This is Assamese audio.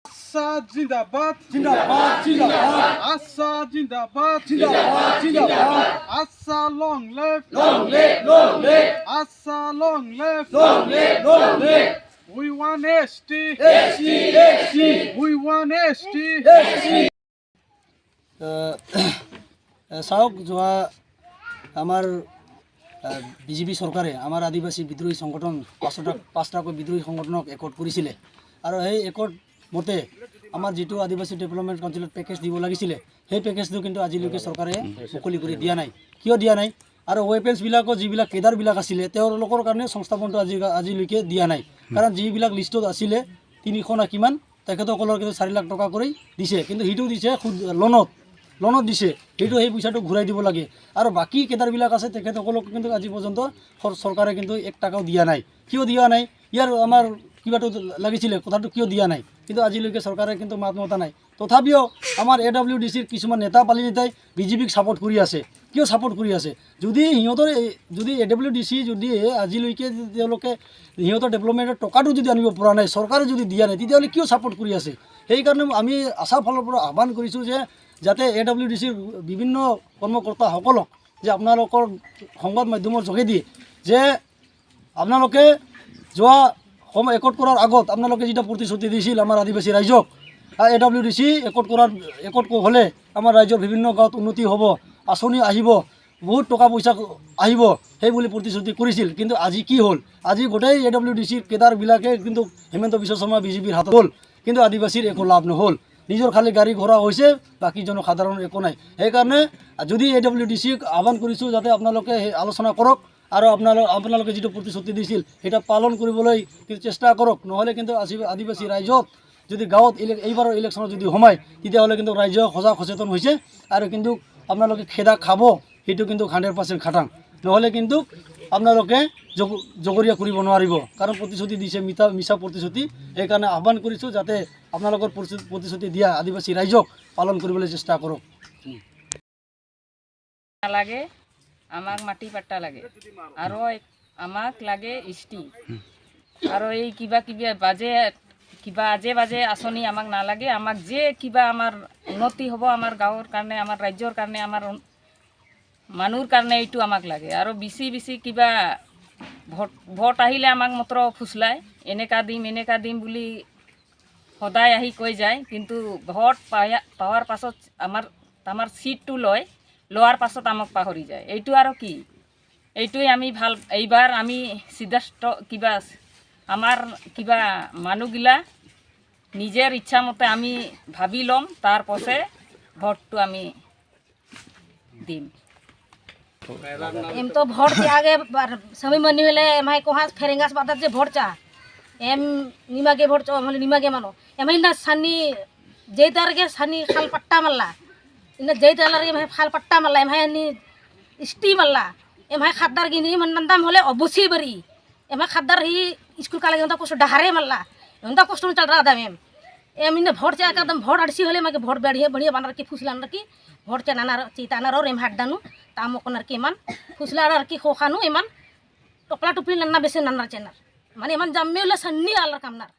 আছা জিন্দাবাদ। জিন্দাবাদ, জিন্দাবাদ। আছা জিন্দাবাদ। জিন্দাবাদ, জিন্দাবাদ। আছা long live. Long live, long live. আছা long live. Long live, long live. We want ST. ST, ST. We want ST. ST. চাওক, যোৱা আমাৰ বিজেপি চৰকাৰে আমাৰ আদিবাসী বিদ্ৰোহী সংগঠন পাঁচটাকৈ বিদ্ৰোহী সংগঠনক একৰ্ড কৰিছিলে আৰু সেই একৰ্ড মতে আমাৰ যিটো আদিবাসী ডেভেলপমেণ্ট কাউন্সিলত পেকেজ দিব লাগিছিলে, সেই পেকেজটো কিন্তু আজিলৈকে চৰকাৰে মুকলি কৰি দিয়া নাই। কিয় দিয়া নাই? আৰু ৱেপেন্সবিলাকো যিবিলাক কেডাৰবিলাক আছিলে, তেওঁলোকৰ কাৰণে সংস্থাপনটো আজিলৈকে দিয়া নাই। কাৰণ যিবিলাক লিষ্টত আছিলে 300 না কিমান, তেখেতসকলৰ কিন্তু 4 লাখ টকা কৰি দিছে। কিন্তু সেইটো দিছে সুদ লোনত দিছে। সেই পইচাটো ঘূৰাই দিব লাগে। আৰু বাকী কেডাৰবিলাক আছে, তেখেতসকলক কিন্তু আজি পৰ্যন্ত চৰকাৰে কিন্তু 1 টকাও দিয়া নাই। কিয় দিয়া নাই? ইয়াৰ আমাৰ কিবাটো লাগিছিলে, কথাটো কিয় দিয়া নাই? কিন্তু আজিলৈকে চৰকাৰে কিন্তু মাত মতা নাই। তথাপিও আমাৰ এ ডাব্লিউ ডি চিৰ কিছুমান নেতা পালি নেতাই বিজেপিক ছাপৰ্ট কৰি আছে। কিয় ছাপৰ্ট কৰি আছে? যদি সিহঁতৰ যদি এ ডাব্লিউ ডি চি যদি আজিলৈকে তেওঁলোকে সিহঁতৰ ডেভেলপমেণ্টৰ টকাটো যদি আনিব পৰা নাই, চৰকাৰে যদি দিয়া নাই, তেতিয়াহ'লে কিয় ছাপৰ্ট কৰি আছে? সেইকাৰণে আমি আছাৰ ফালৰ পৰা আহ্বান কৰিছোঁ যে যাতে এ ডাব্লিউ ডি চিৰ বিভিন্ন কৰ্মকৰ্তাসকলক যে আপোনালোকৰ সংবাদ মাধ্যমৰ যোগেদি যে আপোনালোকে যোৱা সময় একৰ্ড কৰাৰ আগত আপোনালোকে যিটো প্ৰতিশ্ৰুতি দিছিল আমাৰ আদিবাসী ৰাইজক, এ ডাব্লিউ ডি চি একৰ্ড কৰাৰ একৰ্ড হ'লে আমাৰ ৰাজ্যৰ বিভিন্ন গাঁৱত উন্নতি হ'ব, আঁচনি আহিব, বহুত টকা পইচা আহিব, সেই বুলি প্ৰতিশ্ৰুতি কৰিছিল। কিন্তু আজি কি হ'ল? আজি গোটেই এ ডাব্লিউ ডি চিৰ কেডাৰবিলাকে কিন্তু হিমন্ত বিশ্ব শৰ্মা বিজেপিৰ হাতত গ'ল। কিন্তু আদিবাসীৰ একো লাভ নহ'ল। নিজৰ খালী গাড়ী ঘোঁৰা হৈছে, বাকী জনসাধাৰণৰ একো নাই। সেইকাৰণে যদি এ ডাব্লিউ ডি চিক আহ্বান কৰিছোঁ যাতে আপোনালোকে সেই আলোচনা কৰক আৰু আপোনালোকে যিটো প্ৰতিশ্ৰুতি দিছিল, সেইটো পালন কৰিবলৈ কিন্তু চেষ্টা কৰক। নহ'লে কিন্তু আজি আদিবাসী ৰাইজক যদি গাঁৱত এইবাৰৰ ইলেকশ্যনত যদি সোমায়, তেতিয়াহ'লে কিন্তু ৰাইজ সজাগ সচেতন হৈছে আৰু কিন্তু আপোনালোকে খেদা খাব, সেইটো কিন্তু 100% খাটাং। নহ'লে কিন্তু আপোনালোকে জগৰীয়া কৰিব নোৱাৰিব। কাৰণ প্ৰতিশ্ৰুতি দিছে মিছা প্ৰতিশ্ৰুতি। সেইকাৰণে আহ্বান কৰিছোঁ যাতে আপোনালোকৰ প্ৰতিশ্ৰুতি দিয়া আদিবাসী ৰাইজক পালন কৰিবলৈ চেষ্টা কৰক। নালাগে আমাক, মাটি পাট্টা লাগে আৰু আমাক লাগে এছটি। আৰু এই কিবা কিবি বাজে কিবা আজে বাজে আঁচনি আমাক নালাগে। আমাক যে কিবা আমাৰ উন্নতি হ'ব আমাৰ গাঁৱৰ কাৰণে, আমাৰ ৰাজ্যৰ কাৰণে, আমাৰ মানুহৰ কাৰণে, এইটো আমাক লাগে। আৰু বেছি বেছি কিবা ভোট আহিলে আমাক মাত্ৰ ফুচলায়, এনেকা দিম, এনেকা দিম বুলি সদায় আহি কৈ যায়। কিন্তু ভোট পাৱাৰ পাছত আমাৰ চিটটো লয়, লোৱাৰ পাছত আমাক পাহৰি যায়। এইটো আৰু কি? এইটোৱে আমি ভাল। এইবাৰ আমি সিদ্ধান্ত কিবা আমাৰ কিবা মানুহগিলা নিজৰ ইচ্ছামতে আমি ভাবি ল'ম, তাৰ পাছে ভোটটো আমি দিম। एम तो भोट के आगे बार समय मनी হলে एम हाई कोहा फेरेंगास बादा जे भोट चा एम निमागे भोट चा মানে निमागे मानो एम ना सानी जेतार के सानी खाल पट्टा मल्ला इन जेतार के एम खाल पट्टा मल्ला एम हाई नी स्टी मल्ला एम हाई खाद्दार गिनी मन नंदाम হলে অবশ্যই बरी एम हाई खाद्दार ही स्कूल का लगे कष्ट डहारे मल्ला उनका कष्ट चल रहा था। एम एम इन भोट चा एकदम भोट अड़सी হলে माके भोट बढ़िया बढ़िया बानर की फुसलान की भोट चा नाना चिताना और एम हाडानु तामो की इमान फुसला की खोखानु इमान टोकला टुपली नन्ना बेसे नन्नार चेनार माने इमान जाम्मे सन्नी आलर कामनार।